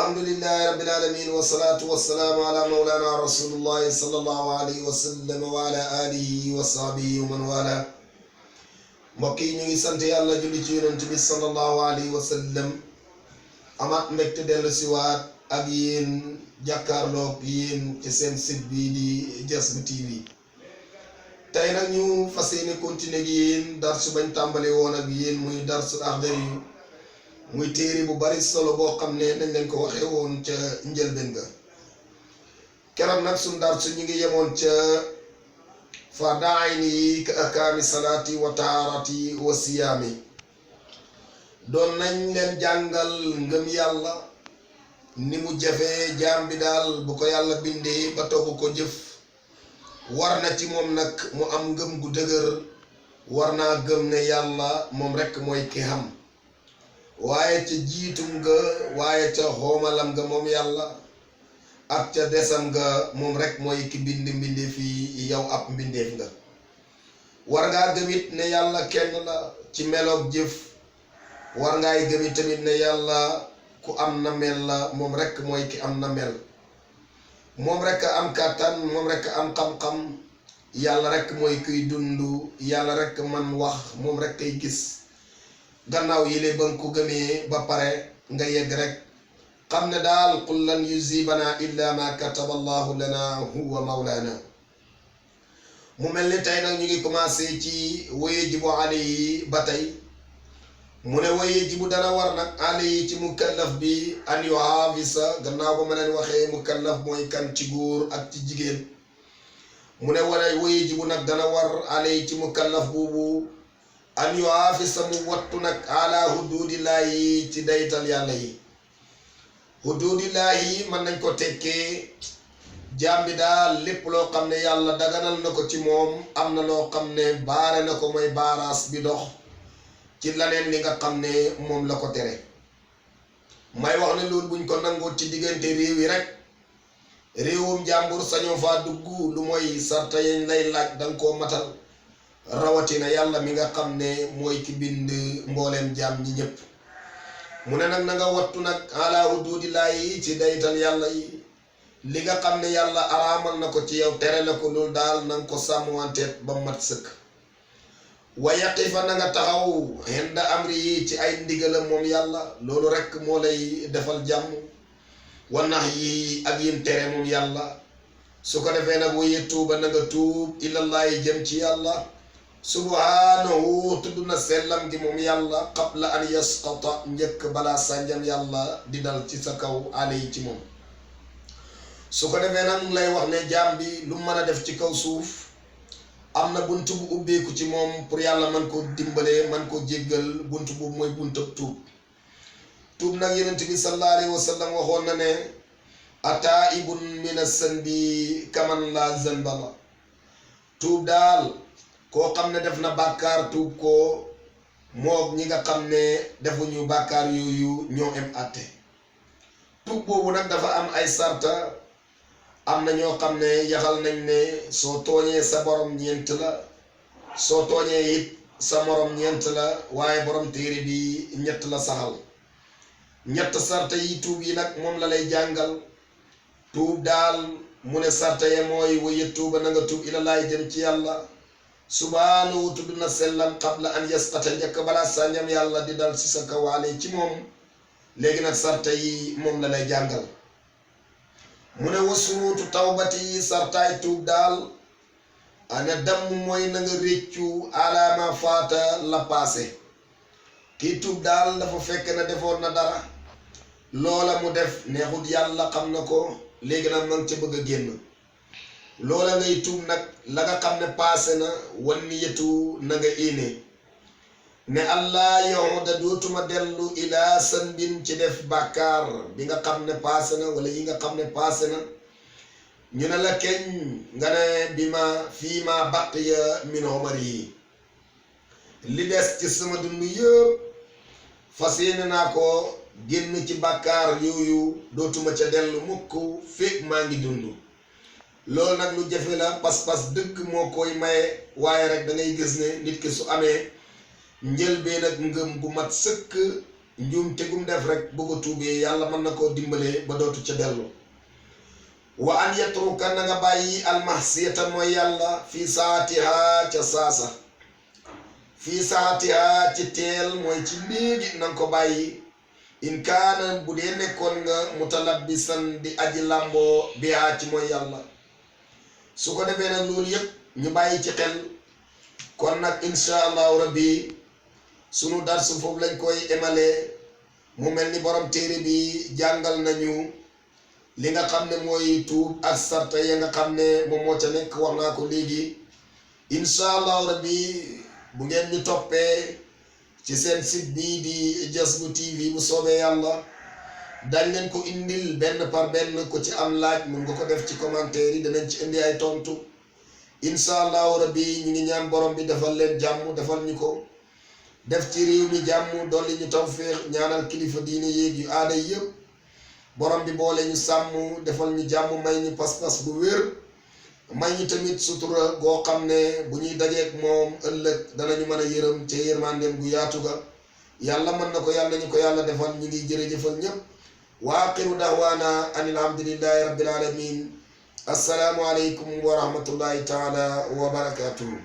alhamdulillahi rabbil alamin wassalatu wassalamu ala mawlana rasulillahi sallallahu alayhi wa sallam wa ala alihi wa sahbihi wa man wala. mbokk yi ñu ngi sant yàlla julli ci yonent bi sallallahu alayhi wa sallam amaat mbégte dellu siwaat ak yéen jàkkaarloog yéen ci seen site bi di Jazboul TV. tey nag ñu fas yéene continuer ak yéen darsu bañ tàmbale woon ak yéen muy darsu Akhdari muy téere bu bari solo boo xam ne dañ leen ko waxee woon ca njëlbeen ga. keroog nag suñ darsu ñu ngi yemoon ca fardaayni yi ka akaami salaati wa taharati wa siyaami. doon nañ leen jàngal ngëm yàlla ni mu jafee jaam bi daal bu ko yàlla bindee ba togg ko jëf war na ci moom nag mu am ngëm gu dëgër. war naa gëm ne yàlla moom rekk mooy ki xam, waaye ca jiitum nga waaye ca xoomalam nga moom yàlla ak ca desam nga moom rekk mooy ki bind mbindeef yi, yow ab mbindeef nga. war ngaa gëmit ne yàlla kenn la ci meloog jëf. war ngaay gëmit tamit ne yàlla ku am na mel la, moom rekk mooy ki am na mel. moom rekk am kàttan, moom rekk am xam-xam. yàlla rekk mooy kuy dund, yàlla rekk man wax, moom rekk kay gis. gannaaw yile ba nga ko gëmee ba pare nga yegg rek xam ne daal qul lan yusibana illa ma kataba allahu lana huwa mawlana. mu mel ni tey nag ñu ngi commencé ci wayajibu alayhi ba tey. mu ne wayajibu dana war nag alayhi ci mukallaf bi an yuhaafisa. gannaaw ba ma leen waxee mukallaf mooy kan ci góor ak ci jigéen. mu ne wayajibu nag dana war alayhi ci mukallaf boobu an yuhaafisa mu wattu nag ala huduudillaahi ci daytal yàlla yi. huduudillaahi mën nañ ko tekkee jaam bi daal lépp loo xam ne yàlla daganal na ko ci moom, am na loo xam ne baare na ko mooy baaraas bi dox ci laneen li nga xam ne moom la ko tere. may wax ne loolu buñ ko nangoo ci diggante réew yi rek, réewum jàmbur sañoo faa dugg lu mooy sarta yañ lay laaj danga koo matal, rawatina yàlla mi nga xam ne mooy ki bind mbooleem jaam ñi ñëpp. mu ne nag na nga wattu nag ala huduudillaahi ci daytal yàlla yi. li nga xam ne yàlla araamal na ko ci yow, tere la ko, loolu daal na nga ko sàmmwanteet ba mat sëkk. wa yaqifa na nga taxaw inda amri yi ci ay ndigalam moom yàlla, loolu rekk moo lay defal jàmm. wa nax yi ak yim tere moom yàlla. su ko defee nag waye tuuba na nga tuub ilallaahi jëm ci yàlla subhaanahu, tudd na sellam gi moom yàlla qabla an yasqata, njëkk balaa sànjam yàlla di dal ci sa kaw alay ci moom. su ko defee nag mu lay wax ne jaam bi lu mën a def ci kaw suuf am na bunt bu ubbeeku ci moom pour yàlla man ko dimbalee, man ko jéggal. bunt boobu mooy buntab tuub. tuub nag yonent bi sallallahu alayhi wa sallam waxoon na ne ataibun mina zanbi kaman la zanba la. tuub daal koo xam ne def na bàkkaar tuub ko moog ñi nga xam ne defuñu bàkkaar yooyu ñoo em àtte. tuub boobu nag dafa am ay sarta. am na ñoo xam ne yaxal nañ ne soo tooñee sa borom ñeent la, soo tooñee it sa morom ñeent la, waaye borom téere bi ñett la saxal. ñett sarta yi tuub yi nag moom la lay jàngal. tuub daal mu ne sarta ye mooy waye tuuba na nga tuub ilallaahi jëm ci yàlla subhaanahu, tudd na sellam qabla an yasqata, njëkk balaa sànjam yàlla di dal ci sa kawaale ci moom. léegi nag sarta yi moom la lay jàngal. mu ne wa suruutu tawbati, sartaay tuub daal ana damm mooy na nga réccu alaama faata la paase. kii tuub daal dafa fekk na defoon na dara, loola mu def neexut yàlla xam na ko, léegi nag ma ngi ca bëgg a génn. loola ngay tuub nag la nga xam ne paase na, wan niyatu na nga éene ne allah yahuda dootuma dellu ilaa sanbin ci def bàkkaar bi nga xam ne paase na wala yi nga xam ne paase na. ñu ne la keñ nga ne bi ma fii ma baqiya min umar yi, li des ci sama dund yëpp fas yéene naa ko génn ci bàkkaar yooyu, dootuma ca dellu mukk fekk maa ngi dund. loolu nag lu jafe la, pas-pas dëgg moo koy maye, waaye rek da ngay gis ne nit ki su amee njëlbeen ak ngëm gu mat sëkk njuum tegum def rek bu ko tuubee yàlla mën na koo dimbale ba dootu ca dellu. wa an yatruka na nga bàyyi almahsiyata mooy yàlla fii saatiha ca saasa, fii saatiha ci teel mooy ci léegi na nga ko bàyyi. in kaana bu dee nekkoon nga mutalabbisan di aji làmboo bihaa ci mooy yàlla. su ko defee nag loolu yëpp ñu bàyyi ci xel. kon nag insha allahu rabbi sunu darsu foofu lañ koy emale. mu mel ni borom téere bi jàngal nañu li nga xam ne mooy tuub ak sarta ya nga xam ne moom moo ca nekk wax naa ko léegi. insha allahu rabbi bu ngeen ñu toppee ci seen site bii di Jazboul TV bu soobee yàlla dañ leen ko indil benn par benn ku ci am laaj mun nga ko def ci commentaire yi danañ ci indi ay tontu. insha allahu rabbi ñu ngi ñaan borom bi defal leen jàmm defal ñu ko, def ci réew mi jàmm dolli ñu tawféex, ñaanal kilifa diine yéeg yu aada yëpp borom bi boole ñu sàmm defal ñu jàmm, may ñu pas-pas bu wér, may ñu tamit sutura goo xam ne bu ñuy dajeek moom ëllëg danañu mën a yërëm ca yërmandeem gu yaatu ga. yàlla mën na ko, yàlla ñu ko yàlla defal. ñu ngi jërëjëfal ñëpp. wa axiru da'waana an alhamdulillahi rabbil alamin. assalaamu aleykum wa rahmatullahi taala wa barakatuhu.